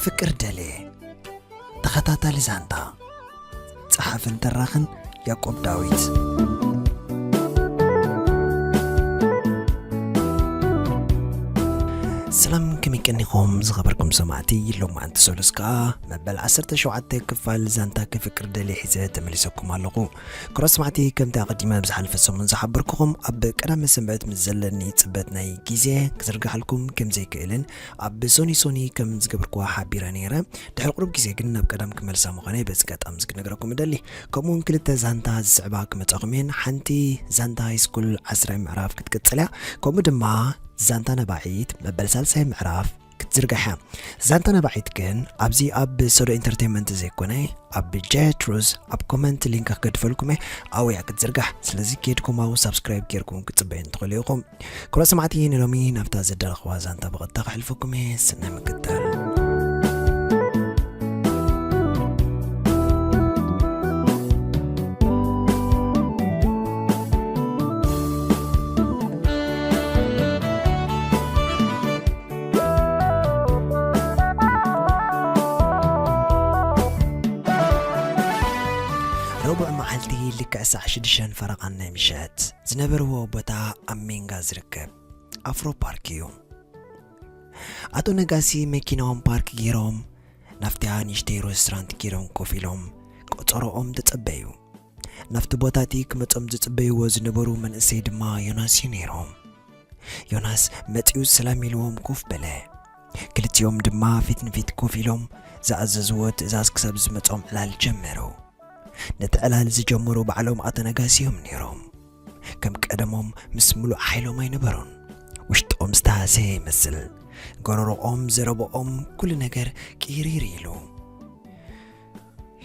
ፍቅር ደሌ። ተኸታታሊ ዛንታ። ጸሓፍን ተራኽን ያዕቆብ ዳዊት። ሰላም፣ ከመይ ቀኒኹም ዝኸበርኩም ሰማዕቲ? ሎማዓንቲ ሰሉስ ከኣ መበል ዓሰርተ ሸውዓተ ክፋል ዛንታ ክፍቅር ደሌ ሒዘ ተመሊሰኩም ኣለኹ። ክቡራት ሰማዕቲ፣ ከምቲ ኣቐዲመ ብዝሓለፈ ሰሙን ዝሓበርኩኹም፣ ኣብ ቀዳመ ሰንበት ምስ ዘለኒ ጽበት ናይ ግዜ ክዝርግሓልኩም ከም ዘይክእልን ኣብ ሶኒ ሶኒ ከም ዝገበርኩዋ ሓቢረ ነይረ። ድሕሪ ቁሩብ ግዜ ግን ናብ ቀደም ክመልሳ ምዃነይ በዚ ኣጋጣሚ እዚ ክነግረኩም እደሊ። ከምኡውን ክልተ ዛንታ ዝስዕባ ክመጻኹም እየን። ሓንቲ ዛንታ ሃይስኩል ዓስራይ ምዕራፍ ክትቅጽል እያ። ከምኡ ድማ ዛንታ ነባዒት መበል ሳልሳይ ምዕራፍ ክትዝርጋሕ እያ። ዛንታ ነባዒት ግን ኣብዚ ኣብ ሶዶ ኢንተርቴይንመንት ዘይኮነ፣ ኣብ ጄ ትሩዝ ኣብ ኮመንት ሊንክ ክገድፈልኩም እየ። ኣብኡ እያ ክትዝርጋሕ። ስለዚ ኬድኩም ኣብኡ ሳብስክራይብ ጌርኩም ክትጽበዩ ትኽእሉ ኢኹም። ክቡራት ሰማዕቲ፣ ንሎሚ ናብታ ዘዳለኽዋ ዛንታ ብቐጥታ ከሕልፈኩም እየ። ሰናይ ምክትታል። ረቡዕ መዓልቲ ልክዕ ሳዕ ሽዱሽተን ፈረቓን ናይ ምሸት ዝነበርዎ ቦታ ኣብ ሜንጋ ዝርከብ ኣፍሮ ፓርክ እዩ። ኣቶ ነጋሲ መኪናኦም ፓርክ ገይሮም ናብታ ንእሽተይ ሬስቶራንት ከይዶም ኮፍ ኢሎም ቆጸሮኦም ተጸበዩ። ናብቲ ቦታ እቲ ክመጾም ዝጽበይዎ ዝነበሩ መንእሰይ ድማ ዮናስ እዩ ነይሮም። ዮናስ መጺኡ ሰላም ኢልዎም ኮፍ በለ። ክልቲኦም ድማ ፊት ንፊት ኮፍ ኢሎም ዝኣዘዝዎ ትእዛዝ ክሳብ ዝመጾም ዕላል ጀመሩ። ነቲ ዕላል ዝጀመሩ ባዕሎም ኣቶ ነጋሲ እዮም ነይሮም። ከም ቀደሞም ምስ ምሉእ ሓይሎም ኣይነበሩን። ውሽጦም ዝተሃሰየ ይመስል። ጎረሮኦም፣ ዘረብኦም፣ ኩሉ ነገር ቅይርይር ኢሉ።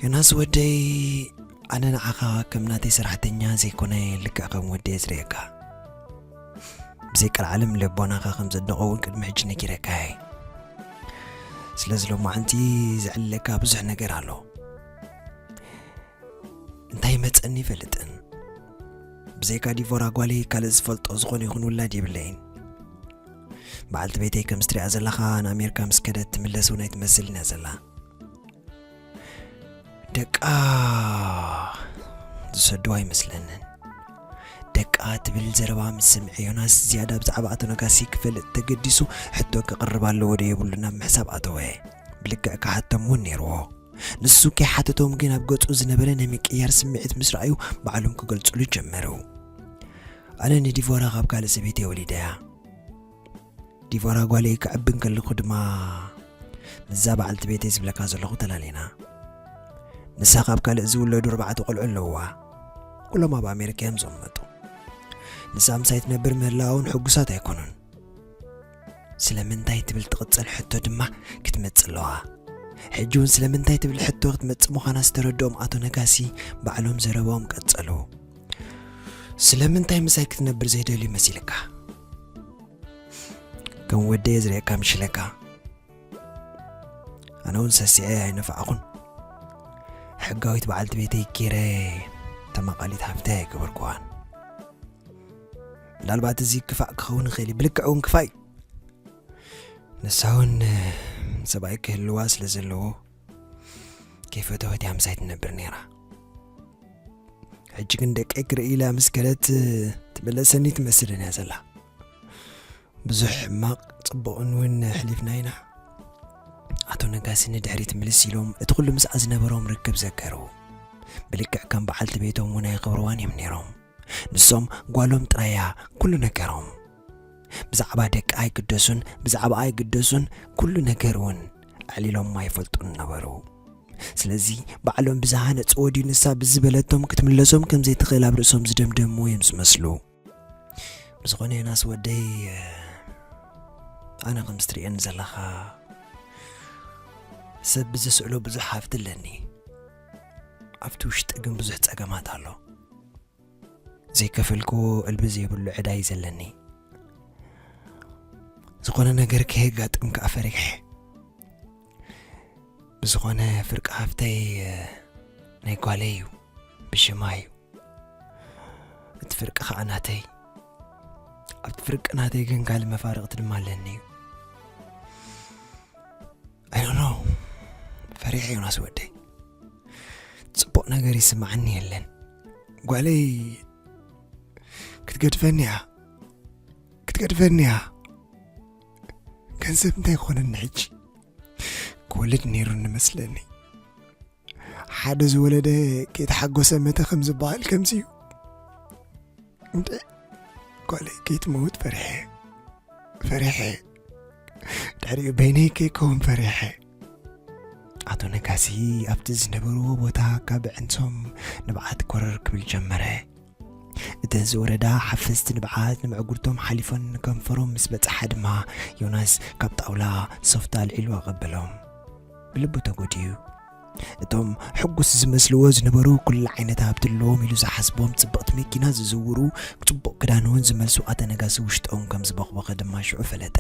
ዮናስ ወደይ፣ ኣነ ንዓኻ ከም ናተይ ሰራሕተኛ ዘይኮነ ልክዕ ከም ወደይ ዝርእየካ። ብዘይ ቀልዓለም ልቦናኻ ከም ዘድንቖ እውን ቅድሚ ሕጂ ነጊረካ እየ። ስለዚ ሎማዓንቲ ዘዕልለካ ብዙሕ ነገር ኣሎ። እንታይ መጸኒ ይፈልጥን። ብዘይካ ዲቮራ ጓለይ ካልእ ዝፈልጦ ዝኾነ ይኹን ውላድ የብለይን። በዓልቲ ቤተይ ከም ዝትሪኣ ዘለኻ ንኣሜሪካ ምስ ከደት ትምለስ እውን ኣይትመስልን እያ ዘላ። ደቃ ዝሰድዋ ኣይመስለንን። ደቃ ትብል ዘረባ ምስ ሰምዐ ዮናስ ዝያዳ ብዛዕባ ኣቶ ነጋሲ ክፈልጥ ተገዲሱ ሕቶ ክቕርብ ኣለዎ ዶ የብሉን ናብ ምሕሳብ ኣተወ። ብልክዕ ክሓቶም እውን ነይርዎ። ንሱ ከይሓተቶም ግን ኣብ ገጹ ዝነበረ ናይ ምቅያር ስምዒት ምስ ረኣዩ ባዕሎም ክገልጹሉ ጀመሩ። ኣነ ንዲቮራ ካብ ካልእ ሰበይቲ እየ ወሊደያ። ዲቮራ ጓለይ ክዕቢ እንከለኹ ድማ ምስዛ በዓልቲ ቤተይ ዝብለካ ዘለኹ ተላሊና። ንሳ ካብ ካልእ ዝውለዱ ኣርባዕተ ቆልዑ ኣለውዋ። ኩሎም ኣብ ኣሜሪካ እዮም ዝቕመጡ። ንሳ ምሳይ ትነብር ምህላውን ሕጉሳት ኣይኮኑን። ስለምንታይ ትብል ትቕጽል ሕቶ ድማ ክትመጽእ ኣለዋ። ሕጂ እውን ስለምንታይ ትብል ሕቶ ክትመጽእ ምዃና ዝተረድኦም ኣቶ ነጋሲ ባዕሎም ዘረባኦም ቀጸሉ። ስለምንታይ ምሳይ ክትነብር ዘይደልዩ መሲልካ? ከም ወደየ ዝርእየካ ምሽለካ። ኣነ እውን ሰሲዐ ኣይነፋዕኹን። ሕጋዊት በዓልቲ ቤተይ ገይረ ተማቓሊት ሃፍተይ ኣይገበርኩዋን። ምናልባት እዚ ክፋእ ክኸውን ይኽእል እዩ፣ ብልክዕ እውን ክፋእ እዩ። ንሳ እውን ሰብኣይ ክህልዋ ስለ ዘለዎ ከይፈተወት እያ ምሳይ ትነብር ነይራ። ሕጂ ግን ደቀይ ክርኢ ኢላ ምስ ከደት ትምለሰኒ ትመስልን እያ ዘላ። ብዙሕ ሕማቕ ጽቡቕን እውን ኣሕሊፍና ኢና። ኣቶ ነጋሲ ንድሕሪት ምልስ ኢሎም እቲ ኩሉ ምስኣ ዝነበሮም ርክብ ዘከሩ። ብልክዕ ከም በዓልቲ ቤቶም እውን ኣይኸብርዋን እዮም ነይሮም። ንሶም ጓሎም ጥራያ ኩሉ ነገሮም። ብዛዕባ ደቂ ኣይግደሱን፣ ብዛዕባ ኣይግደሱን፣ ኩሉ ነገር እውን ኣዕሊሎም ኣይፈልጡን ነበሩ። ስለዚ ባዕሎም ብዝሃነጽዎ ድዩ ንሳ ብዝበለቶም ክትምለሶም ከም ዘይትኽእል ኣብ ርእሶም ዝደምደሙ እዮም ዝመስሉ። ብዝኾነ ዮናስ ወደይ፣ ኣነ ከም ዝትርእየኒ ዘለኻ ሰብ ብዝስእሎ ብዙሕ ሃፍቲ ኣለኒ። ኣብቲ ውሽጢ ግን ብዙሕ ጸገማት ኣሎ። ዘይከፈልክዎ እልቢ ዘይብሉ ዕዳ እዩ ዘለኒ። ዝኾነ ነገር ከየጋጥም ከኣ ፈሪሐ። ብዝኾነ ፍርቂ ሃፍተይ ናይ ጓለይ እዩ፣ ብሽማ እዩ። እቲ ፍርቂ ከኣ ናተይ። ኣብቲ ፍርቂ ናተይ ግን ካልእ መፋርቕቲ ድማ ኣለኒ እዩ። I don't know። ፈሪሐ ዮናስ ወደይ። ጽቡቕ ነገር ይስምዓኒ የለን። ጓለይ ክትገድፈኒ እያ፣ ክትገድፈኒ እያ። ገንዘብ እንታይ ይኾነኒ ሕጂ? ክወልድ ነይሩኒ መስለኒ። ሓደ ዝወለደ ከይተሓጎሰ መተ ከም ዝበሃል ከምዚ እዩ። እንደ ጓለይ ከይትመውት ፈሪሐ፣ ፈሪሐ። ድሕሪኡ በይነይ ከይከውን ፈሪሐ። ኣቶ ነጋሲ ኣብቲ ዝነበርዎ ቦታ ካብ ዕንሶም ንብዓት ኮረር ክብል ጀመረ። እተን ዝወረዳ ሓፈስቲ ንብዓት ንምዕጉርቶም ሓሊፈን ንከንፈሮም ምስ በጽሓ ድማ ዮናስ ካብ ጣውላ ሶፍት ኣልዒሉ ኣቐበሎም። ብልቡ ተጎድዩ። እቶም ሕጉስ ዝመስልዎ ዝነበሩ ኩሉ ዓይነት ሃብቲ ኣለዎም ኢሉ ዝሓስቦም ጽብቕቲ መኪና ዝዝውሩ፣ ጽቡቕ ክዳን እውን ዝመልሱ ኣቶ ነጋሲ ውሽጦም ከም ዝበኽበኸ ድማ ሽዑ ፈለጠ።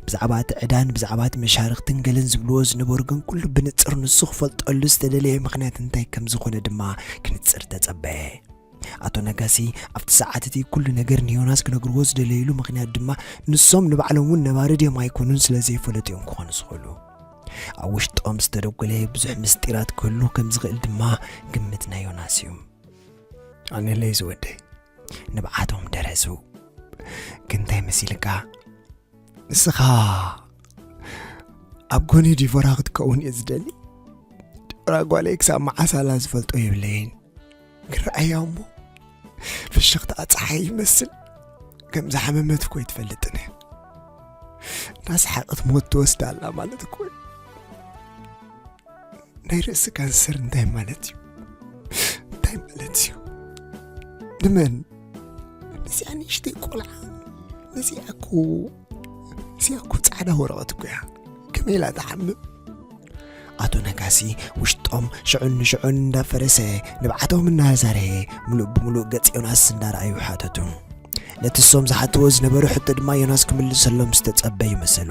ብዛዕባ እቲ ዕዳን ብዛዕባ እቲ መሻርኽትን ገለን ዝብልዎ ዝነበሩ ግን ኩሉ ብንጽር ንሱ ክፈልጠሉ ዝተደለየ ምኽንያት እንታይ ከም ዝኾነ ድማ ክንጽር ተጸበየ። ኣቶ ነጋሲ ኣብቲ ሰዓት እቲ ኩሉ ነገር ንዮናስ ክነግርዎ ዝደለይሉ ምኽንያት ድማ ንሶም ንባዕሎም እውን ነባሪ ድዮም ኣይኮኑን ስለ ዘይፈለጡ እዮም ክኾኑ ዝኽእሉ። ኣብ ውሽጦም ዝተደጎለ ብዙሕ ምስጢራት ክህሉ ከም ዝኽእል ድማ ግምት ናይ ዮናስ እዩ። ኣነለይ ዝወደይ ንብዓቶም ደረሱ። ግን እንታይ መሲልካ? ንስኻ ኣብ ጎኒ ዲቮራ ክትከውን እየ ዝደሊ። ዲቮራ ጓለይ ክሳብ መዓስ ኣላ ዝፈልጦ የብለይን። ግን ረኣያ እሞ ፍሽኽታ ጸሓይ ይመስል። ከም ዝሓመመት እኮ ኣይትፈልጥን እያ። እናሰሓቐት ሞት ትወስድ ኣላ ማለት እኮ እዩ። ናይ ርእሲ ካንሰር እንታይ ማለት እዩ? እንታይ ማለት እዩ? ንመን? ነዚኣ ንእሽተይ ቆልዓ፣ ነዚኣ እኮ፣ ነዚኣ እኮ ጻዕዳ ወረቐት እኮ እያ። ከመይ ኢላ ትሓምም? ኣቶ ነጋሲ ውሽጦም ሽዑን ንሽዑን እንዳፈረሰ፣ ንብዓቶም እናዛረየ፣ ምሉእ ብምሉእ ገጽ ዮናስ እንዳረኣዩ ሓተቱ። ነቲ እሶም ዝሓትዎ ዝነበሩ ሕቶ ድማ ዮናስ ክምልሰሎም ዝተጸበዩ መሰሉ።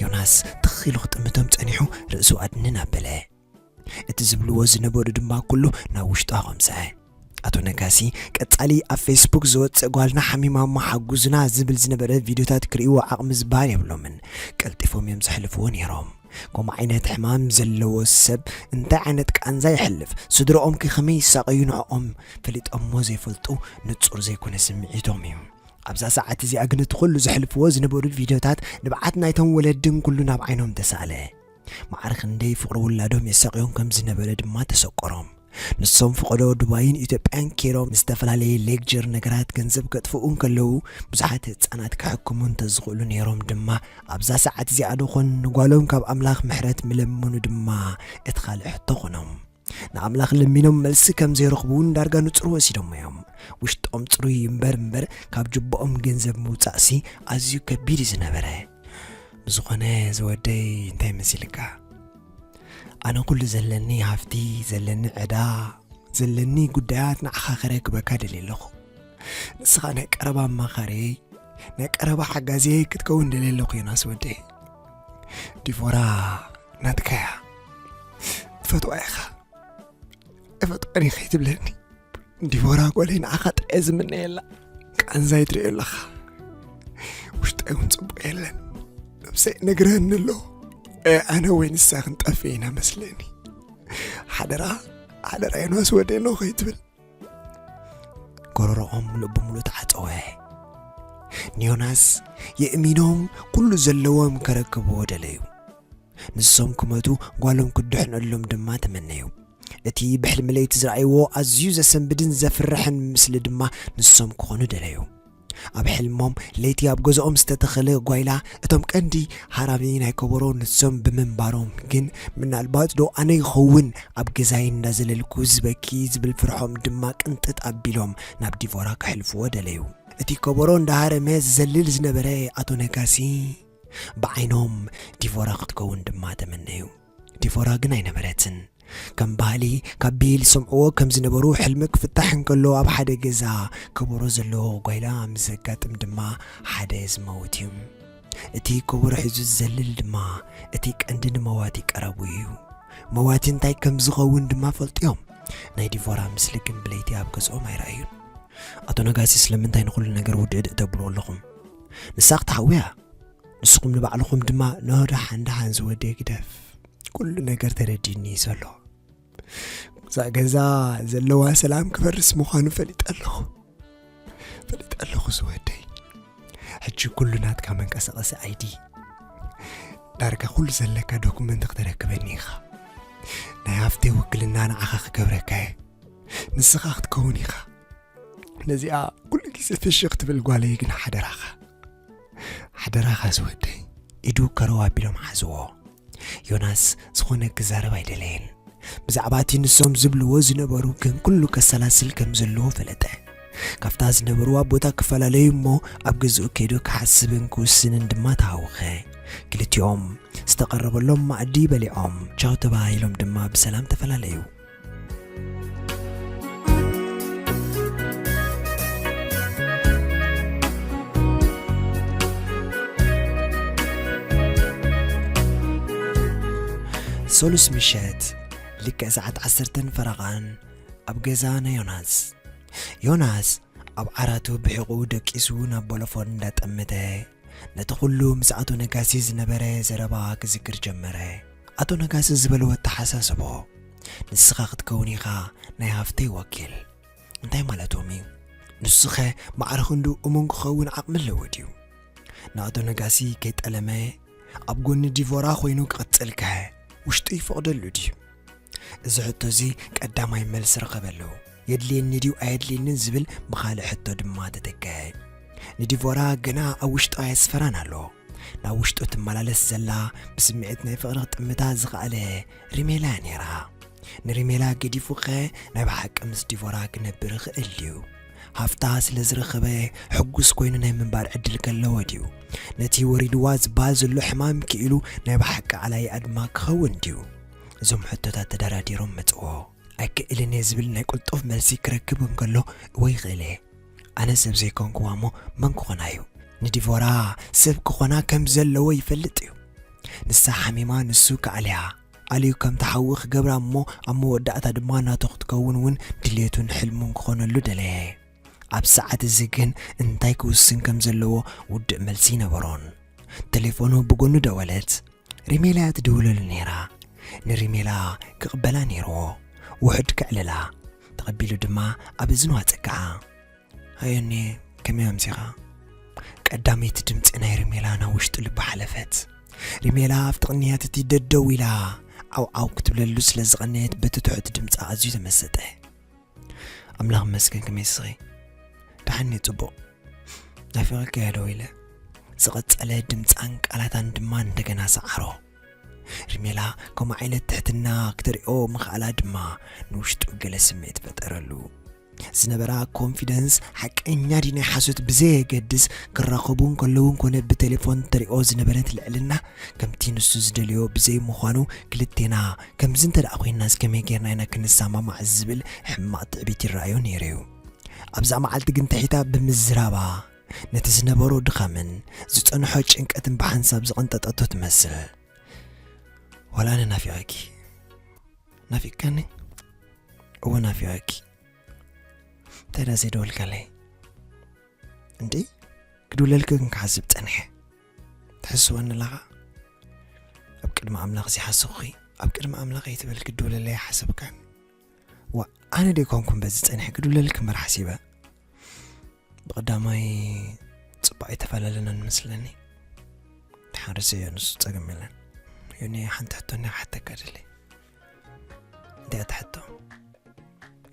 ዮናስ ትኽ ኢሉ ክጥምቶም ጸኒሑ ርእሱ ኣድንን ኣበለ። እቲ ዝብልዎ ዝነበሩ ድማ ኩሉ ናብ ውሽጡ ኣቐምሰ። ኣቶ ነጋሲ ቀጻሊ ኣብ ፌስቡክ ዝወጽእ ጓልና ሓሚማ እሞ ሓጉዙና ዝብል ዝነበረ ቪድዮታት ክርእይዎ ዓቕሚ ዝበሃል የብሎምን። ቀልጢፎም እዮም ዘሕልፍዎ ነይሮም። ከምኡ ዓይነት ሕማም ዘለዎ ሰብ እንታይ ዓይነት ቃንዛ የሕልፍ፣ ስድርኦም ከ ከመይ ይሳቐዩ ንዕኦም ፈሊጦሞ ዘይፈልጡ ንጹር ዘይኮነ ስምዒቶም እዩ። ኣብዛ ሰዓት እዚኣ ግን እቲ ኩሉ ዘሕልፍዎ ዝነበሩ ቪድዮታት ንብዓት ናይቶም ወለድን ኩሉ ናብ ዓይኖም ተሳእለ። ማዕረ ክንደይ ፍቕሪ ውላዶም የሳቕዮም ከም ዝነበረ ድማ ተሰቆሮም። ንሶም ፍቐዶ ዱባይን ኢትዮጵያን ኬሮም ዝተፈላለየ ሌክጀር ነገራት ገንዘብ ከጥፍኡ እንከለዉ ብዙሓት ህጻናት ክሕክሙ እንተዝኽእሉ ነይሮም ድማ ኣብዛ ሰዓት እዚኣ ዶ ኾን ንጓሎም ካብ ኣምላኽ ምሕረት ምለምኑ ድማ እቲ ካልእ ሕቶ ኾኖም። ንኣምላኽ ለሚኖም መልሲ ከም ዘይረኽቡ እውን ዳርጋ ንጹር ወሲዶሞ እዮም። ውሽጦም ጽሩይ እምበር እምበር ካብ ጅቦኦም ገንዘብ ምውጻእሲ ኣዝዩ ከቢድ እዩ ዝነበረ። ብዝኾነ ዝወደይ እንታይ መሲልካ? ኣነ ኩሉ ዘለኒ ሃፍቲ፣ ዘለኒ ዕዳ፣ ዘለኒ ጉዳያት ንዓኻ ከረክበካ ደልየ ኣለኹ። ንስኻ ናይ ቀረባ ኣማኻርየይ፣ ናይ ቀረባ ሓጋዝየይ ክትከውን ደልየ ኣለኹ ዮናስ ወደይ። ዲቮራ ናትካ እያ። ትፈትዋ ኢኻ። እፈትወኒ ከይትብለኒ። ዲቦራ ጓለይ ንዓኻ ጥራይ ዝምነየላ ቃንዛይ ትርእዮ ኣለኻ። ውሽጠይ እውን ጽቡቕ የለን። ነብሰይ ነግረኒ ኣሎ። ኣነ ወይ ንሳ ክንጠፍእ ኢና መስለኒ። ሓደራ፣ ሓደራ ዮናስ ወደኖ ከይትብል። ጎረሮኦም ምሉእ ብምሉእ ተዓጸወ። ንዮናስ የእሚኖም ኩሉ ዘለዎም ከረክብዎ ደለዩ። ንሶም ክመቱ ጓሎም ክድሕነሎም ድማ ተመነዩ። እቲ ብሕልሚ ለይቲ ዝረኣይዎ ኣዝዩ ዘሰንብድን ዘፍርሕን ምስሊ ድማ ንሶም ክኾኑ ደለዩ። ኣብ ሕልሞም ለይቲ ኣብ ገዝኦም ዝተተኸለ ጓይላ እቶም ቀንዲ ሃራሚ ናይ ከበሮ ንሶም ብምንባሮም ግን ምናልባት ዶ ኣነ ይኸውን ኣብ ገዛይ እንዳዘለልኩ ዝበኪ ዝብል ፍርሖም ድማ ቅንጥጥ ኣቢሎም ናብ ዲቮራ ከሕልፍዎ ደለዩ። እቲ ከበሮ እንዳሃረመ ዝዘልል ዝነበረ ኣቶ ነጋሲ ብዓይኖም ዲቮራ ክትከውን ድማ ተመነዩ። ዲቮራ ግን ኣይነበረትን። ከም ባህሊ ካብ ብሂል ዝሰምዕዎ ከም ዝነበሩ ሕልሚ ክፍታሕ እንከሎ ኣብ ሓደ ገዛ ከበሮ ዘለዎ ጓይላ ምስ ዘጋጥም ድማ ሓደ ዝመውት እዩ። እቲ ከበሮ ሒዙ ዝዘልል ድማ እቲ ቀንዲ ንመዋቲ ቀረቡ እዩ። መዋቲ እንታይ ከም ዝኸውን ድማ ፈልጡ እዮም። ናይ ዲቮራ ምስሊ ግን ብለይቲ ኣብ ገዝኦም ኣይረኣዩን። ኣቶ ነጋሲ ስለምንታይ ንኹሉ ነገር ውድእድእ ተብልዎ ኣለኹም? ንሳ ክትሓውያ ንስኹም ንባዕልኹም ድማ ንሆ ደሓን ደሓን ዝወደይ ግደፍ። ኩሉ ነገር ተረዲኒ እዩ ዘሎ። እዛ ገዛ ዘለዋ ሰላም ክፈርስ ምዃኑ ፈሊጠ ኣለኹ። ፈሊጠ ኣለኹ ዝወደይ። ሕጂ ኩሉ ናትካ መንቀሳቐሲ ኣይዲ፣ ዳርጋ ኩሉ ዘለካ ዶኩመንት ክተረክበኒ ኢኻ። ናይ ሃፍተይ ውክልና ንዓኻ ክገብረካ እየ። ንስኻ ክትከውን ኢኻ። ነዚኣ ኩሉ ግዜ ፍሽኽ ትብል ጓለይ ግን ሓደራኻ፣ ሓደራኻ ዝወደይ። ኢዱ ከረው ኣቢሎም ሓዝዎ። ዮናስ ዝኾነ ክዛረብ ኣይደለየን። ብዛዕባ እቲ ንሶም ዝብልዎ ዝነበሩ ግን ኩሉ ከሰላስል ከም ዘለዎ ፈለጠ። ካብታ ዝነበርዋ ቦታ ክፈላለዩ እሞ ኣብ ገዝኡ ከይዱ ክሓስብን ክውስንን ድማ ተሃውኸ። ክልቲኦም ዝተቐረበሎም ማዕዲ በሊዖም ቻው ተባሂሎም ድማ ብሰላም ተፈላለዩ። ሰሉስ ምሸት ልክዕ ሰዓት ዓሰርተን ፈረቓን ኣብ ገዛ ናይ ዮናስ። ዮናስ ኣብ ዓራቱ ብሕቑኡ ደቂሱ ናብ ቦሎፎን እንዳጠመተ ነቲ ኩሉ ምስ ኣቶ ነጋሲ ዝነበረ ዘረባ ክዝክር ጀመረ። ኣቶ ነጋሲ ዝበልዎ ኣተሓሳስቦ፣ "ንስኻ ክትከውን ኢኻ ናይ ሃፍተይ ወኪል" እንታይ ማለቶም እዩ? ንሱኸ ማዕረ ክንዱ እሙን ክኸውን ዓቕሚ ኣለዎ ድዩ? ንኣቶ ነጋሲ ከይጠለመ ኣብ ጎኒ ዲቮራ ኮይኑ ክቕጽልከ ውሽጡ ይፈቕደሉ ድዩ? እዚ ሕቶ እዚ ቀዳማይ መልሲ ረኸበሉ። የድልየኒ ድዩ ኣየድልየንን ዝብል ብኻልእ ሕቶ ድማ ተተከ። ንዲቮራ ገና ኣብ ውሽጡ ኣየስፈራን ኣሎ። ናብ ውሽጡ ትመላለስ ዘላ ብስምዒት ናይ ፍቕሪ ክጥምታ ዝኸኣለ ሪሜላ እያ ነይራ። ንሪሜላ ገዲፉኸ ናይ ብሓቂ ምስ ዲቮራ ክነብር ይኽእል ድዩ? ሃፍታ ስለ ዝረኸበ ሕጉስ ኮይኑ ናይ ምንባር ዕድል ከለዎ ድዩ? ነቲ ወሪድዋ ዝበሃል ዘሎ ሕማም ክኢሉ ናይ ብሓቂ ኣላይኣ ድማ ክኸውን ድዩ? እዞም ሕቶታት ተደራዲሮም መጽዎ። ኣይክእልን እየ ዝብል ናይ ቅልጡፍ መልሲ ክረክብ እንከሎ፣ እወ ይኽእል እየ። ኣነ ሰብ ዘይኮንኩዋ እሞ መን ክኾና እዩ? ንዲቮራ ሰብ ክኾና ከም ዘለዎ ይፈልጥ እዩ። ንሳ ሓሚማ ንሱ ክኣልያ፣ ኣልዩ ከም ተሓዊ ክገብራ እሞ ኣብ መወዳእታ ድማ ናቱ ክትከውን እውን ድሌቱን ሕልሙን ክኾነሉ ደለየ። ኣብ ሰዓት እዚ ግን እንታይ ክውስን ከም ዘለዎ ውድእ መልሲ ይነበሮን። ቴሌፎኑ ብጎኑ ደወለት። ሪሜላ እያ ትድውለሉ ነይራ። ንሪሜላ ክቕበላ ነይርዎ። ውሑድ ከዕልላ። ተቐቢሉ ድማ ኣብ እዝኑ ኣጸግዓ። "ሃዮኒ፣ ከመይ ኣምሲኻ?" ቀዳመይቲ ድምጺ ናይ ሪሜላ ናብ ውሽጢ ልቡ ሓለፈት። ሪሜላ ኣብቲ ቅንያት እቲ ደደው ኢላ ዓው ዓው ክትብለሉ ስለ ዝቐነየት በቲ ትሑት ድምጻ ኣዝዩ ተመሰጠ። "ኣምላኽ ይመስገን፣ ከመይ ንስኺ?" "ደሓን እየ፣ ጽቡቕ። ናፊቐኪ እየ ደው ኢለ።" ዝቐጸለ ድምጻን ቃላታን ድማ እንደገና ሰዓሮ። ሪሜላ ከምኡ ዓይነት ትሕትና ክትሪኦ ምኽኣላ ድማ ንውሽጡ ገለ ስምዒት ፈጠረሉ። ዝነበራ ኮንፊደንስ ሓቀኛ ድዩ ናይ ሓሶት ብዘየገድስ፣ ክራኸቡ እንከለዉ እንኮነ ብቴሌፎን ትሪኦ ዝነበረት ልዕልና ከምቲ ንሱ ዝደልዮ ብዘይምዃኑ፣ ክልቴና ከምዚ እንተ ደኣ ኮይንናስ ከመይ ጌርና ኢና ክንሰማማዕ ዝብል ሕማቕ ትዕቢት ይረኣዮ ነይሩ እዩ። ኣብዛ መዓልቲ ግን ትሒታ ብምዝራባ ነቲ ዝነበሮ ድኻምን ዝጸንሖ ጭንቀትን ብሓንሳብ ዝቐንጠጠቶ ትመስል። "ዋላ ኣነ ናፊቐኪ። ናፊቕካኒ?" "እወ ናፊቐኪ። እንታይ ደኣ ዘይደወልካለይ?" "እንዴ፣ ክድውለልኪ ግን ክሓስብ ጸኒሐ። ትሕስወኒ ኣለኻ? ኣብ ቅድሚ ኣምላኽ ዘይሓሰኹኺ፣ ኣብ ቅድሚ ኣምላኽ ኣይትበል ክድውለለይ ኣይሓሰብካን። ዋ፣ ኣነ ደይ ኮንኩን በዚ ጸኒሐ ክድውለልኪ እምበር ሓሲበ። ብቐዳማይ ጽቡቕ ኣይተፈላለናን መስለኒ። ድሓን ርእሰዮ ንሱ ጸገም የለን። ዮኒ፣ ሓንቲ ሕቶ እንዳ ክሓተካ ደለ። እንታይ እያ እታ ሕቶ?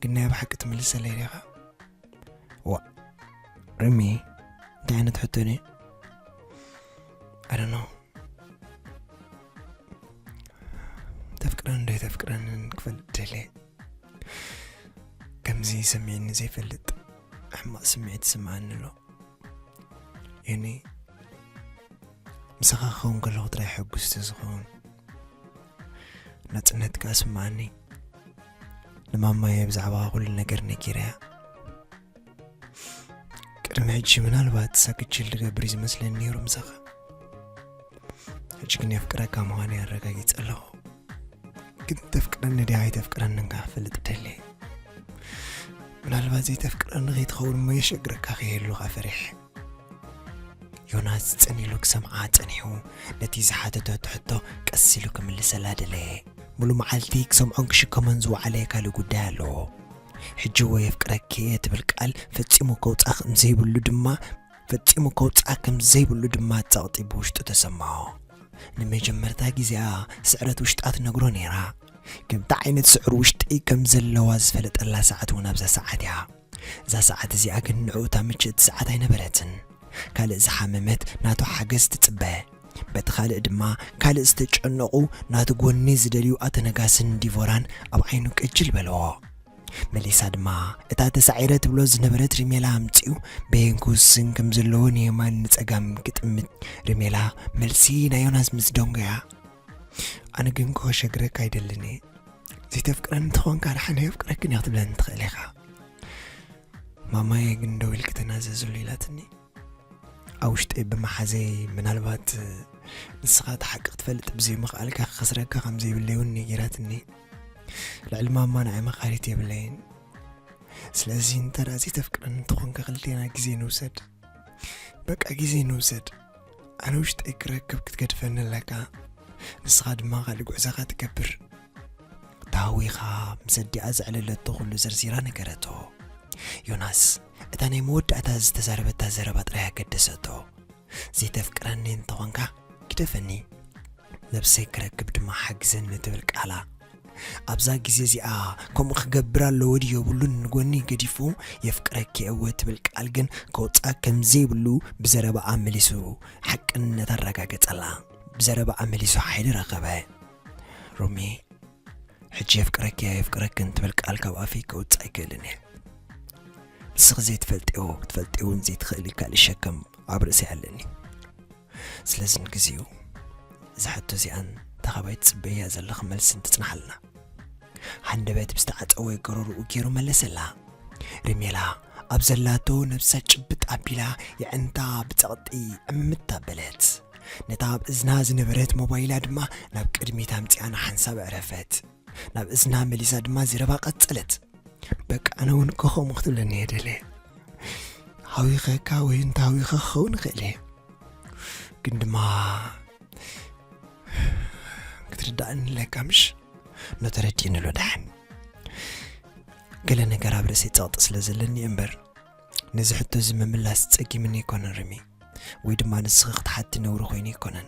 ግን ናይ ብሓቂ ትምልሰለይ ዲኻ?" "ዋ፣ ሪሚ፣ እንታይ ዓይነት ሕቶ ድዩ?" "I don't know። ተፍቅረኒ ዶ ኣይተፍቅረንን ክፈልጥ ደልየ። ከምዚ ሰሚዕኒ ዘይፈልጥ ሕማቕ ስምዒት ይስምዓኒ ኣሎ። ዮኒ፣ ምሳኻ ክኸውን ከለኹ ጥራይ ሕጉስቲ ዝኸውን። ናጽነት ከኣ ስምዓኒ። ንማማየ ብዛዕባ ኩሉ ነገር ነጊረያ። ቅድሚ ሕጂ ምናልባት ሳክችል ዝገብር እዩ ዝመስለኒ ነይሩ ምሳኻ። ሕጂ ግን የፍቅረካ ምዃነይ ኣረጋጊጸ ኣለኹ። ግን ተፍቅረኒ ድያ ኣይተፍቅረንን ከኣ ክፈልጥ ደልየ። ምናልባት ዘይተፍቅረኒ ከይትኸውን እሞ የሸግረካ ከይህሉኻ ፈሪሐ። ዮናስ ጽን ኢሉ ክሰምዓ ጸኒሑ፣ ነቲ ዝሓተተቶ ሕቶ ቀስ ኢሉ ክምልሰላ ደለየ። ሙሉ መዓልቲ ክሰምዖን ክሽከሞን ዝወዓለ ካልእ ጉዳይ ኣለዎ። ሕጂ እወ የፍቅረኪ እየ ትብል ቃል ፈጺሙ ከውጽኣ ከም ዘይብሉ ድማ፣ ፈጺሙ ከውጽኣ ከም ዘይብሉ ድማ ጸቕጢ ብውሽጡ ተሰምዖ። ንመጀመርታ ግዜኣ ስዕረት ውሽጣ ትነግሮ ነይራ። ከምቲ ዓይነት ስዕር ውሽጢ ከም ዘለዋ ዝፈለጠላ ሰዓት እውን ኣብዛ ሰዓት እያ። እዛ ሰዓት እዚኣ ግን ንዕኡ እታ ምችእቲ ሰዓት ኣይነበረትን። ካልእ ዝሓመመት ናቱ ሓገዝ ትጽበ። በቲ ካልእ ድማ ካልእ ዝተጨነቑ ናቱ ጎኒ ዝደልዩ ኣቶ ነጋስን ዲቮራን ኣብ ዓይኑ ቅጅል በለዎ። መሊሳ ድማ እታ ተሳዒረ ትብሎ ዝነበረት ሪሜላ ኣምጺኡ በየን ክውስን ከም ዘለዎ ንየማን ንጸጋም ክጥምት። ሪሜላ መልሲ ናይ ዮናስ ምስ ደንጎያ፣ ኣነ ግን ክወሸግረካ ኣይደልን እየ። ዘይተፍቅረኒ እንተኾንካ ደሓን የፍቅረክን እየ ክትብለኒ ትኽእል ኢኻ። ማማየ ግን ደው ኢልኪ ተናዘዝሉ ኢላትኒ። ኣብ ውሽጠይ ብምሓዘይ ምናልባት ንስኻ እቲ ሓቂ ክትፈልጥ ብዘይምኽኣልካ ክኸስረካ ከም ዘይብለይ እውን ነጊራትኒ። ልዕሊ ማማ ንዓይ መኻሪት የብለይን። ስለዚ እንተ ደኣ ዘይተፍቅረኒ እንተኾንካ ክልቴና ግዜ ንውሰድ። በቃ ግዜ ንውሰድ። ኣነ ውሽጠይ ክረክብ ክትገድፈኒ ኣለካ። ንስኻ ድማ ካልእ ጉዕዞኻ ትገብር። ተሃዊኻ ምስ ኣዲኣ ዘዕለለቶ ኩሉ ዘርዚራ ነገረቶ። ዮናስ እታ ናይ መወዳእታ ዝተዛረበታ ዘረባ ጥራይ ኣገደሰቶ። ዘይተፍቅረኒ እንተኾንካ ግደፈኒ፣ ነብሰይ ክረክብ ድማ ሓግዘኒ ትብል ቃላ። ኣብዛ ግዜ እዚኣ ከምኡ ክገብር ኣለዎ ድዩ የብሉን ንጎኒ ገዲፉ የፍቅረኪ እወ ትብል ቃል ግን ከውፅኣ ከም ዘይብሉ ብዘረባኣ መሊሱ ሓቅነታ ኣረጋገጸላ። ብዘረባኣ መሊሱ ሓይሊ ረኸበ። ሮሚ፣ ሕጂ የፍቅረኪ እያ የፍቅረክን ትብል ቃል ካብ ኣፈይ ከውፅእ ኣይክእልን እየ። ንስኺ ዘይትፈልጥዮ ክትፈልጥዮ እውን ዘይትኽእሊ ካልእ ሸከም ኣብ ርእሰይ ኣለኒ። ስለዚ ንግዚኡ እዛ ሕቶ እዚኣን ተኻባይ ትጽበያ ዘለኺ መልሲ እንትጽናሓልና። ሃንደበት ብዝተዓጸወ ጎረርኡ ገይሩ መለሰላ። ሪሜላ ኣብ ዘላቶ ነብሳ ጭብጥ ኣቢላ የዕንታ ብጸቕጢ ዕምት ኣበለት። ነታ ኣብ እዝና ዝነበረት ሞባይላ ድማ ናብ ቅድሚት ኣምጺኣ ንሓንሳብ ኣዕረፈት። ናብ እዝና መሊሳ ድማ ዘረባ ቀጸለት። በቃ ኣነ እውን እኮ ከምኡ ክትብለኒ እየ ደልየ። ሃዊኸካ ወይ እንተ ሃዊኸ ክኸውን ይኽእል እየ። ግን ድማ ክትርዳእኒ ኣለካ ምሽ? ኖ ተረዲእኒ ኣሎ ደሓን። ገለ ነገር ኣብ ርእሰይ ጸቕጢ ስለ ዘለኒ እየ እምበር ነዚ ሕቶ እዚ ምምላስ ጸጊምኒ ኣይኮነን ሪሚ። ወይ ድማ ንስኺ ክትሓቲ ነውሪ ኮይኑ ኣይኮነን።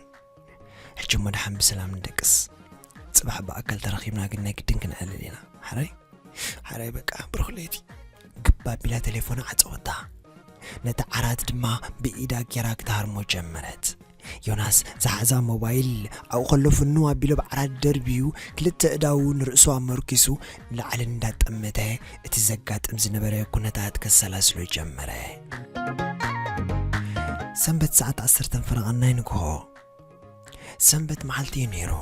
ሕጂ እሞ ደሓን ብሰላም ንደቅስ። ጽባሕ ብኣካል ተራኺብና ግን ናይ ግድን ክንዕልል ኢና። ሓራይ? ሓራይ በቃ ብሩኽ ለይቲ። ግብ ኣቢላ ቴሌፎና ዓጸወታ። ነቲ ዓራት ድማ ብኢዳ ጌራ ክትሃርሞ ጀመረት። ዮናስ ዝሓዛ ሞባይል ኣብኡ ከሎ ፍንው ኣቢሉ ኣብ ዓራት ደርቢዩ ክልተ እዳዉ ንርእሱ ኣመርኪሱ ንላዕሊ እንዳጠመተ እቲ ዘጋጥም ዝነበረ ኩነታት ከሰላስሎ ጀመረ። ሰንበት ሰዓት ዓሰርተ ፈረቓ ናይ ንግሆ። ሰንበት መዓልቲ እዩ ነይሩ።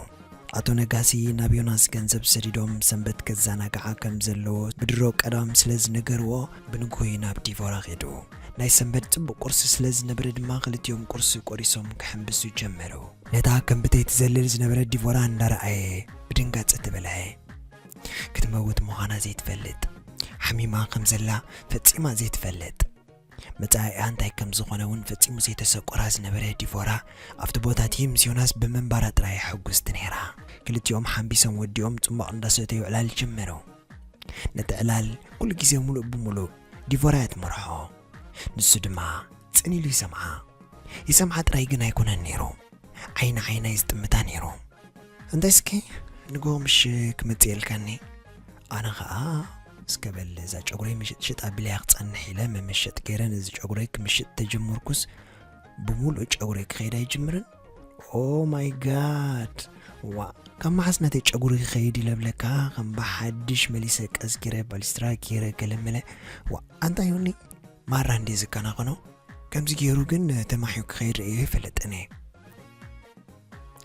ኣቶ ነጋሲ ናብ ዮናስ ገንዘብ ሰዲዶም ሰንበት ከዘናግዓ ከም ዘለዎ ብድሮ ቀዳም ስለ ዝነገርዎ ብንግሆ እዩ ናብ ዲቮራ ከይዱ። ናይ ሰንበት ጽቡቕ ቁርሲ ስለ ዝነበረ ድማ ክልቲኦም ቁርሲ ቆሪሶም ክሕምብሱ ጀመሩ። ነታ ከም ብተይ ትዘልል ዝነበረት ዲቮራ እንዳረኣየ ብድንጋጸ ተበልዐ። ክትመውት ምዃና ዘይትፈልጥ፣ ሓሚማ ከም ዘላ ፈጺማ ዘይትፈልጥ፣ መጻኢኣ እንታይ ከም ዝኾነ እውን ፈጺሙ ዘይተሰቆራ ዝነበረ ዲቮራ ኣብቲ ቦታ እቲ ምስ ዮናስ ብምንባራ ጥራይ ሕጉስቲ ነይራ። ክልቲኦም ሓምቢሶም ወዲኦም ጽሟቕ እንዳሰተዩ ዕላል ጀመሩ። ነቲ ዕላል ኩሉ ግዜ ሙሉእ ብሙሉእ ዲቮራ እያ ትመርሖ። ንሱ ድማ ጽን ኢሉ ይሰምዓ። ይሰምዓ ጥራይ ግን ኣይኮነን ነይሩ። ዓይኒ ዓይና እዩ ዝጥምታ ነይሩ። እንታይ እስኪ ንጎ ምሽ ክመጽእ የልካኒ? ኣነ ኸኣ እስከ በል እዛ ጨጉረይ ምሽጥ ሽጥ ኣቢለያ ክጸንሕ ኢለ መመሸጥ ገይረ ነዚ ጨጉረይ ክምሽጥ ተጀመርኩስ ብሙሉእ ጨጉረይ ክኸይድ ኣይጅምርን? ኦ ማይ ጋድ! ዋ፣ ካብ መሓስ ናተይ ጨጉሪ ክኸይድ ኢለ ብለካ ከም ብሓድሽ መሊሰ ቀዝጊረ ባሊስትራ ገይረ ገለመለ። ዋ፣ ኣንታ ዮኒ ማራ እንዴ ዝከናኸኖ ከምዚ ገይሩ ግን ተማሒኡ ክኸይድ ርእዮ ይፈልጥን እየ።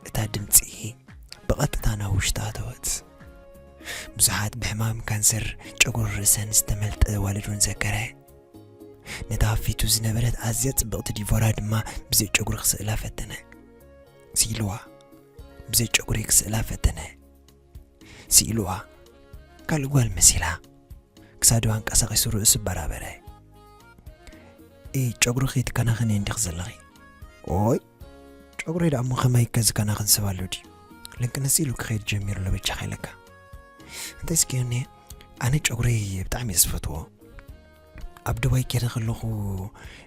እታ ድምጺ ብቐጥታ ናብ ውሽጣ ኣተወት። ብዙሓት ብሕማም ካንሰር ጨጉሪ ርእሰን ዝተመልጠ ኣዋልድ እውን ዘከረ። ነታ ኣብ ፊቱ ዝነበረት ኣዝያ ጽብቕቲ ዲቮራ ድማ ብዘይ ጨጉሪ ክስእላ ፈተነ። ስኢልዋ። ብዘይ ጨጉሪ ክስእላ ፈተነ። ስኢልዋ። ካልእ ጓል መሲላ። ክሳዱ ኣንቀሳቒሱ ርእሱ በራበረ። ኤ፣ ጨጉሪ ከይትከናኸኒ እንዲኺ ዘለኺ? ኦይ፣ ጨጉረይ ደኣ እሞ ከማይ ከዝካና ክንስብ ኣሎ ድዩ? ልንቅንስ ኢሉ ክኸይድ ጀሚሩ ኣሎ። በጃኻ ኢለካ። እንታይ እስኪ ዮኒ፣ ኣነ ጨጉረይ ብጣዕሚ እየ ዝፈትዎ። ኣብ ዱባይ ከይደ ከለኹ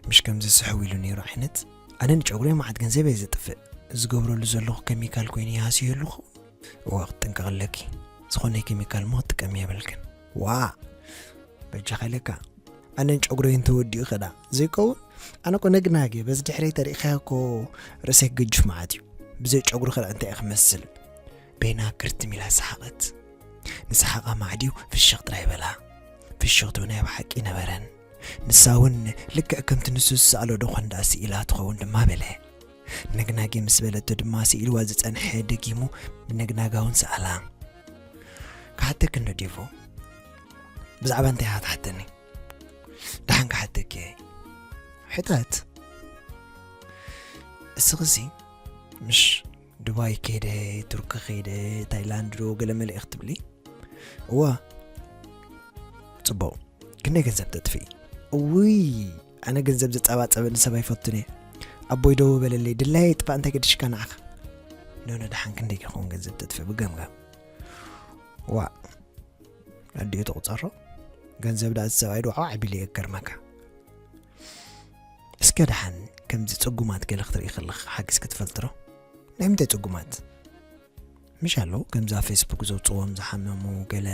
ምሽ ከምዚ ስሕው ኢሉ ነይሩ ዓይነት። ኣነ ንጨጉረይ መዓት ገንዘብ እየ ዘጥፍእ። ዝገብረሉ ዘለኹ ኬሚካል ኮይኑ ይሃስዮ ኣለኹ። እዋ፣ ክትጥንቀቕ ኣለኪ። ዝኾነ ኬሚካል እሞ ክትጥቀሚ የብልክን። ዋ፣ በጃኻ ኢለካ። ኣነን ጨጉረይ እንተወዲኡ ኸዳ ዘይከውን? ኣነ እኮ ነግናግ እየ። በዚ ድሕረይ ተሪእኻዮ እኮ ርእሰይ ክገጅፍ መዓት እዩ። ብዘይ ጨጉሪ ኸዳ እንታይ እየ ክመስል? ቤና ክርትም ኢላ ሰሓቐት። ንሰሓቓ ማዕድዩ ፍሽኽ ጥራይ በላ። ፍሽኽትኡ ናይ ብሓቂ ነበረን። ንሳ እውን ልክዕ ከምቲ ንሱ ዝሰኣሎ ዶ ኾን ደኣ ስኢላ ትኸውን ድማ በለ። ነግናጌ ምስ በለቶ ድማ ስኢልዋ ዝጸንሐ ደጊሙ ብነግናጋ እውን ሰኣላ። ክሓተኪ እንዶ ዲቮ? ብዛዕባ እንታይ ኢኻ ትሓተኒ? ደሓን ክሓተኪ እየ። ሕተት። እስኺሲ ምሽ ዱባይ ከይደ፣ ቱርኪ ከይደ፣ ታይላንድ ዶ ገለ መለ ኢኺ ትብሊ? እዋ። ጽቡቕ። ክንደይ ገንዘብ ተጥፍኢ? እውይ፣ ኣነ ገንዘብ ዘጻባጸበኒ ሰብ ኣይፈቱን እየ። ኣቦይ ደው በለለይ፣ ድላየይ ጥፋእ እንታይ ገድሽካ ንዓኻ? ኖኖ፣ ደሓን ክንደይ ክኸውን ገንዘብ ተጥፍኢ ብገምጋም? ዋ፣ ኣዲኡ ተቑጸሮ። ገንዘብ ደኣ እዚ ሰብኣይ ዶ ዓቢሉ እየ ክገርመካ። እስከ ደሓን ከምዚ ጽጉማት ገለ ክትርኢ ከለኻ ሓጊዝኪ ትፈልጢ ዶ? ናይ ምንታይ ጽጉማት? ምሽ ኣለዉ ከምዚ ኣብ ፌስቡክ ዘውጽዎም ዝሓመሙ ገለ።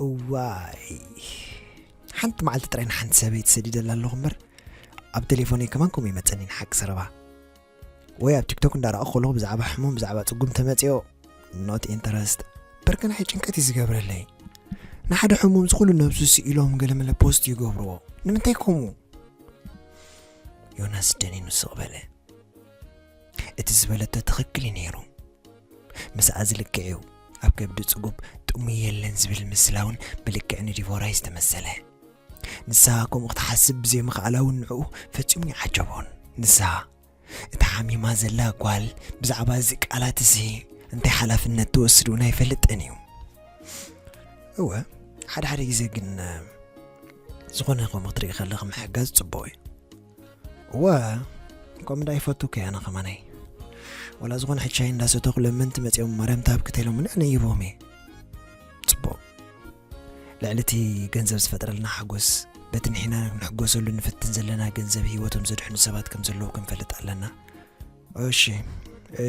እዋይ፣ ሓንቲ መዓልቲ ጥራይ ንሓንቲ ሰበይቲ ሰዲደላ ኣለኹ እምበር፣ ኣብ ቴሌፎነይ ከማን ከምኡ ይመጸኒ ንሓቂ ዘረባ። ወይ ኣብ ቲክቶክ እንዳረኣኹ ከለኹ ብዛዕባ ሕሙም፣ ብዛዕባ ጽጉም ተመጽዮ፣ not interest። በርገ ናይ ጭንቀት እዩ ዝገብረለይ። ንሓደ ሕሙም ዝኹሉ ነብሱ ስኢሎም ገለመለ ፖስት ይገብርዎ። ንምንታይ ከምኡ? ዮናስ ደኒኑ ስቕ በለ። እቲ ዝበለቶ ትኽክል እዩ ነይሩ። ምስኣ ዝልክዕ እዩ። ኣብ ከብዲ ጽጉብ ጥሙይ የለን ዝብል ምስላ እውን ብልክዕ ንዲቮራ እዩ ዝተመሰለ። ንሳ ከምኡ ክትሓስብ ብዘይምኽኣላ እውን ንዕኡ ፈጺሙ ይዓጀቦን። ንሳ፣ እታ ሓሚማ ዘላ ጓል፣ ብዛዕባ እዚ ቃላት እዚ እንታይ ሓላፍነት ትወስድ እውን ኣይፈልጥን እዩ። እወ፣ ሓደ ሓደ ግዜ ግን፣ ዝኾነ ከምኡ ክትርኢ ከለኺ ምሕጋዝ ጽቡቕ እዩ። እወ፣ ከምኡ ደኣ ይፈቱ ከ ኣነ ከማነይ። ወላ ዝኾነ ሕቻይ እንዳሰተኹ ለመንቲ መጺኦም ማርያም ትሃብኪ ተኢሎምኒ ኣነ ይህቦም እየ። ጽቡቕ። ልዕሊ እቲ ገንዘብ ዝፈጥረልና ሓጎስ፣ በቲ ንሕና ክንሕጎሰሉ ንፍትን ዘለና ገንዘብ ህይወቶም ዘድሕኑ ሰባት ከም ዘለዉ ክንፈልጥ ኣለና። እሺ፣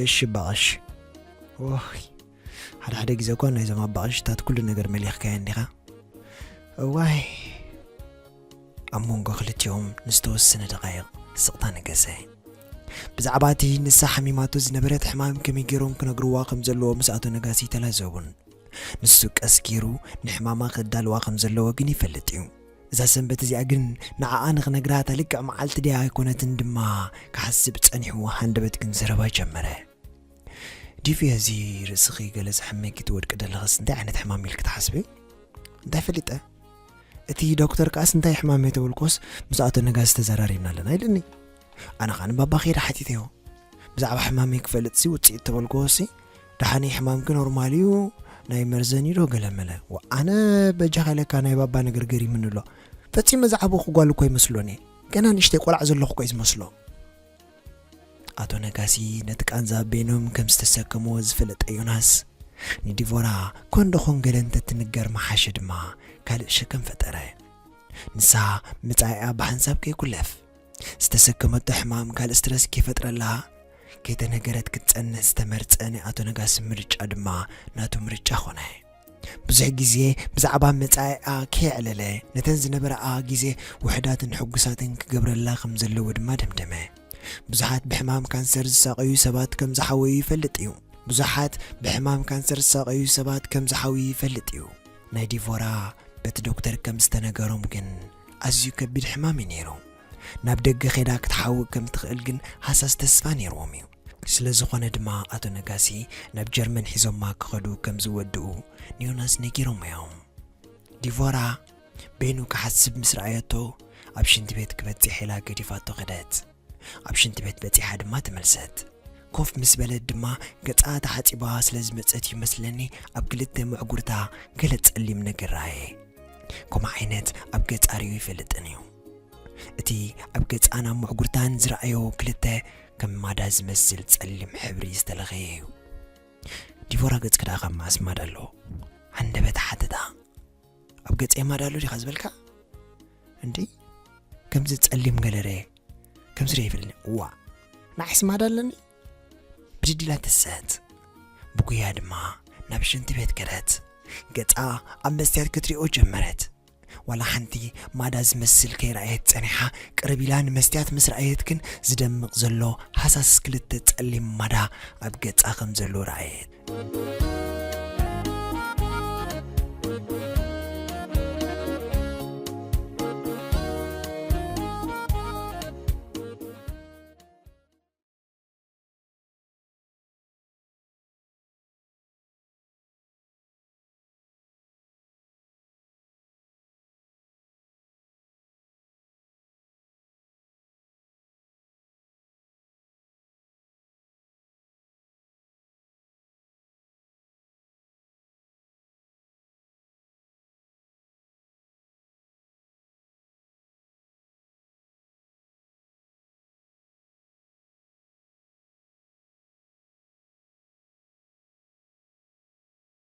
እሺ፣ ባቕሽ። ኦይ፣ ሓደ ሓደ ግዜ እኳ ናይዞም ኣባቕሽታት ኩሉ ነገር መሊኽካዮ እንዲኻ። እዋይ። ኣብ መንጎ ክልቲኦም ንዝተወሰነ ደቓይቕ ስቕታ ነገሰ። ብዛዕባ እቲ ንሳ ሓሚማቶ ዝነበረት ሕማም ከመይ ገይሮም ክነግርዋ ከም ዘለዎ ምስ ኣቶ ነጋሲ ተላዘቡን። ንሱ ቀስ ገይሩ ንሕማማ ከዳልዋ ከም ዘለዎ ግን ይፈልጥ እዩ። እዛ ሰንበት እዚኣ ግን ንዓኣ ንኽነግራ እታ ልክዕ መዓልቲ ድያ ኣይኮነትን ድማ ክሓስብ ጸኒሑ፣ ሃንደበት ግን ዘረባ ጀመረ። ዲቪ፣ እዚ ርእስኺ ገለ ዘሕመኪ ትወድቂ ዘለኽስ እንታይ ዓይነት ሕማም ኢልኪ ትሓስቢ? እንታይ ፈሊጠ? እቲ ዶክተር ከኣስ እንታይ ሕማም እየ ተበልኩስ ምስ ኣቶ ነጋሲ ተዘራሪብና ኣለና ኢልኒ። ኣነ ኸኣ ንባባ ከይደ ሓቲተዮ። ብዛዕባ ሕማመይ ክፈልጥሲ ውጽኢት ተበልክዎሲ፣ ደሓነይ ሕማምኪ ኖርማል እዩ፣ ናይ መርዘን እዩ ዶ ገለ መለ። ዋ፣ ኣነ በጃኻ ኢለካ ናይ ባባ ነገር ገሪምኒ ኣሎ። ፈጺመ ዝዓበኹ ጓል እኮ ኣይመስሎን እየ። ገና ንእሽተይ ቆልዓ ዘለኹ እኮ እዩ ዝመስሎ። ኣቶ ነጋሲ ነቲ ቃንዛ በይኖም ከም ዝተሰከምዎ ዝፈለጠ ዮናስ፣ ንዲቮራ ኮን ዶ ኾን ገለ እንተትንገር ምሓሸ ድማ ካልእ ሸከም ፈጠረ። ንሳ መጻኢኣ ብሓንሳብ ከይኩለፍ፣ ዝተሰከመቶ ሕማም ካልእ ስትረስ ከይፈጥረላ፣ ከይተነገረት ክትጸንሕ ዝተመርጸ ናይ ኣቶ ነጋሲ ምርጫ ድማ ናቱ ምርጫ ኾነ። ብዙሕ ግዜ ብዛዕባ መጻኢኣ ከየዕለለ፣ ነተን ዝነበራኣ ግዜ ውሑዳትን ሕጉሳትን ክገብረላ ከም ዘለዎ ድማ ደምደመ። ብዙሓት ብሕማም ካንሰር ዝሳቐዩ ሰባት ከም ዝሓወዩ ይፈልጥ እዩ። ብዙሓት ብሕማም ካንሰር ዝሳቐዩ ሰባት ከም ዝሓውዩ ይፈልጥ እዩ። ናይ ዲቮራ በቲ ዶክተር ከም ዝተነገሮም ግን ኣዝዩ ከቢድ ሕማም እዩ ነይሩ። ናብ ደገ ኸይዳ ክትሓዊ ከም ትኽእል ግን ሃሳስ ተስፋ ነይርዎም እዩ። ስለ ዝኾነ ድማ ኣቶ ነጋሲ ናብ ጀርመን ሒዞማ ክኸዱ ከም ዝወድኡ ንዮናስ ነጊሮም እዮም። ዲቮራ በይኑ ክሓስብ ምስ ረኣየቶ፣ ኣብ ሽንቲ ቤት ክበጽሕ ኢላ ገዲፋቶ ከደት። ኣብ ሽንቲ ቤት በጺሓ ድማ ተመልሰት። ኮፍ ምስ በለት ድማ ገጻ ተሓጺባ ስለ ዝመጸት እዩ መስለኒ ኣብ ክልተ መዕጉርታ ገለ ጸሊም ነገር ረኣየ። ከምኡ ዓይነት ኣብ ገጻ ርእዩ ይፈልጥን እዩ። እቲ ኣብ ገጻን ኣብ መዕጉርታን ዝረኣዮ ክልተ ከም ማዳ ዝመስል ጸሊም ሕብሪ ዝተለኸየ እዩ። ዲቦራ ገጽኪ ደኣ ካብ መዓስ ማዳ ኣለዎ? ሃንደበት ሓተታ። ኣብ ገጸይ ማዳ ኣሎ ዲኻ ዝበልካ? እንዲ ከምዚ ጸሊም ገለረ ከምዚ ዶ ይብልኒ? እዋ፣ ንዓይስ ማዳ ኣለኒ? ብድድ ኢላ ተሰት። ብጉያ ድማ ናብ ሽንቲ ቤት ከደት። ገጻ ኣብ መስትያት ክትሪኦ ጀመረት። ዋላ ሓንቲ ማዳ ዝመስል ከይረኣየት ጸኒሓ፣ ቅርብ ኢላ ንመስትያት ምስ ረኣየት ግን ዝደምቕ ዘሎ ሃሳስ ክልተ ጸሊም ማዳ ኣብ ገጻ ከም ዘሎ ረኣየት።